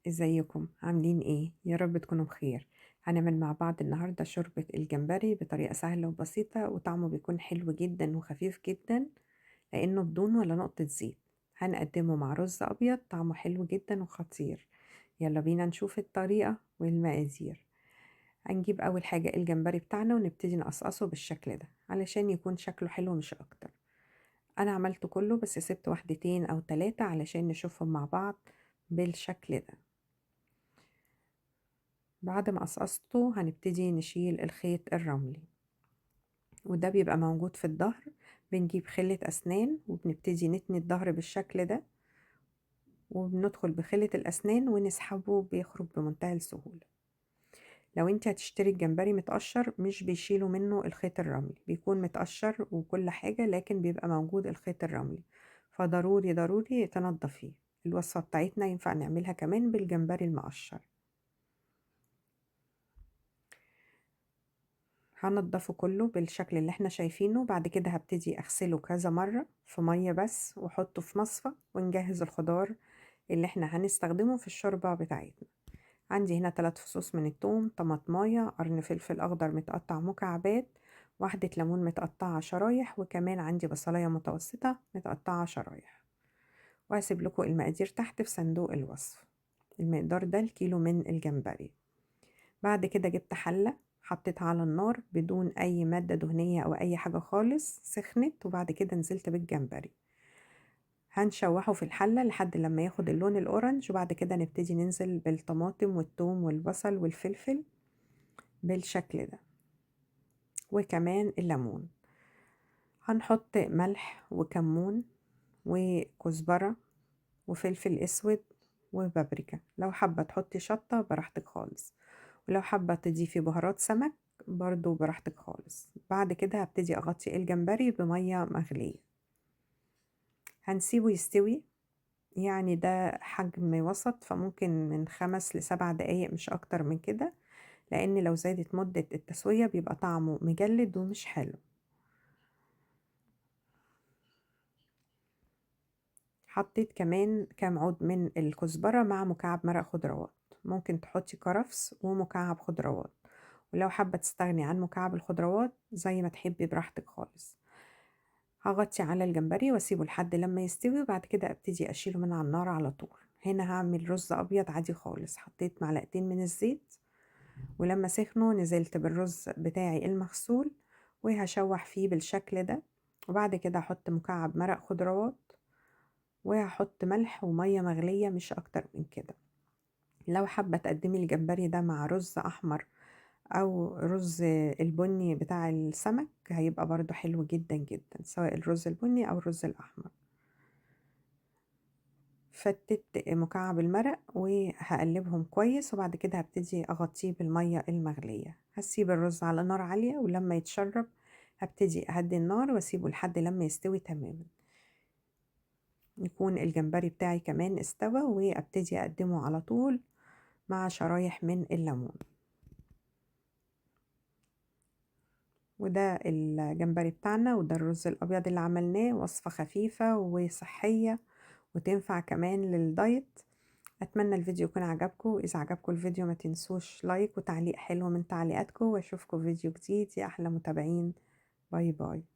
ازيكم عاملين ايه؟ يا رب تكونوا بخير. هنعمل مع بعض النهاردة شوربة الجمبري بطريقة سهلة وبسيطة، وطعمه بيكون حلو جدا وخفيف جدا لانه بدون ولا نقطة زيت. هنقدمه مع رز ابيض طعمه حلو جدا وخطير. يلا بينا نشوف الطريقة والمقادير. هنجيب اول حاجة الجمبري بتاعنا ونبتدي نقصقصه بالشكل ده علشان يكون شكله حلو مش اكتر. انا عملته كله بس سبت واحدتين او 3 علشان نشوفهم مع بعض بالشكل ده. بعد ما قصقصته هنبتدي نشيل الخيط الرملي، وده بيبقى موجود في الظهر. بنجيب خلة أسنان وبنبتدي نتني الظهر بالشكل ده، وبندخل بخلة الأسنان ونسحبه، بيخرج بمنتهى السهولة. لو انت هتشتري الجمبري متقشر مش بيشيلوا منه الخيط الرملي، بيكون متقشر وكل حاجة، لكن بيبقى موجود الخيط الرملي، فضروري ضروري تنضفيه. الوصفة بتاعتنا ينفع نعملها كمان بالجمبري المقشر. هنضفه كله بالشكل اللي احنا شايفينه. بعد كده هبتدي اغسله كذا مرة في مية بس، واحطه في مصفى، ونجهز الخضار اللي احنا هنستخدمه في الشوربة بتاعتنا. عندي هنا 3 فصوص من الثوم، طماطماية، قرن فلفل اخضر متقطع مكعبات، واحدة ليمون متقطعة شرايح، وكمان عندي بصلاية متوسطة متقطعة شرايح. وهسيب لكم المقادير تحت في صندوق الوصف. المقدار ده الكيلو من الجمبري. بعد كده جبت حلة حطيتها على النار بدون اي مادة دهنية او اي حاجة خالص، سخنت، وبعد كده نزلت بالجمبري. هنشوحه في الحلة لحد لما ياخد اللون الاورنج، وبعد كده نبتدي ننزل بالطماطم والثوم والبصل والفلفل بالشكل ده، وكمان الليمون. هنحط ملح وكمون وكزبرة وفلفل اسود وبابريكا. لو حابة تحطي شطة براحتك خالص، ولو حابة تضيفي بهارات سمك برضو براحتك خالص. بعد كده هبتدي اغطي الجمبري بمية مغلية، هنسيبه يستوي، يعني ده حجم وسط، فممكن من 5 ل7 دقايق مش اكتر من كده، لان لو زادت مدة التسوية بيبقى طعمه مجلد ومش حلو. حطيت كمان كام عود من الكزبرة مع مكعب مرق خضروات، ممكن تحطي كرفس ومكعب خضروات، ولو حابة تستغني عن مكعب الخضروات زي ما تحبي براحتك خالص. هغطي على الجمبري واسيبه لحد لما يستوي، وبعد كده ابتدي اشيله من على النار على طول. هنا هعمل رز ابيض عادي خالص. حطيت معلقتين من الزيت، ولما سخنوا نزلت بالرز بتاعي المغسول وهشوح فيه بالشكل ده، وبعد كده هحط مكعب مرق خضروات، وهحط ملح ومية مغلية مش اكتر من كده. لو حابة تقدمي الجمبري ده مع رز احمر او رز البني بتاع السمك هيبقى برضو حلو جدا جدا، سواء الرز البني او الرز الاحمر. فتت مكعب المرق وهقلبهم كويس، وبعد كده هبتدي اغطيه بالمية المغلية. هسيب الرز على نار عالية، ولما يتشرب هبتدي اهدي النار واسيبه لحد لما يستوي تماما. يكون الجمبري بتاعي كمان استوى، وابتدي اقدمه على طول مع شرايح من الليمون. وده الجمبري بتاعنا، وده الرز الابيض اللي عملناه. وصفة خفيفة وصحية وتنفع كمان للدايت. اتمنى الفيديو يكون عجبكم. اذا عجبكم الفيديو ما تنسوش like وتعليق حلو من تعليقاتكم، واشوفكم فيديو جديد يا احلى متابعين. bye bye.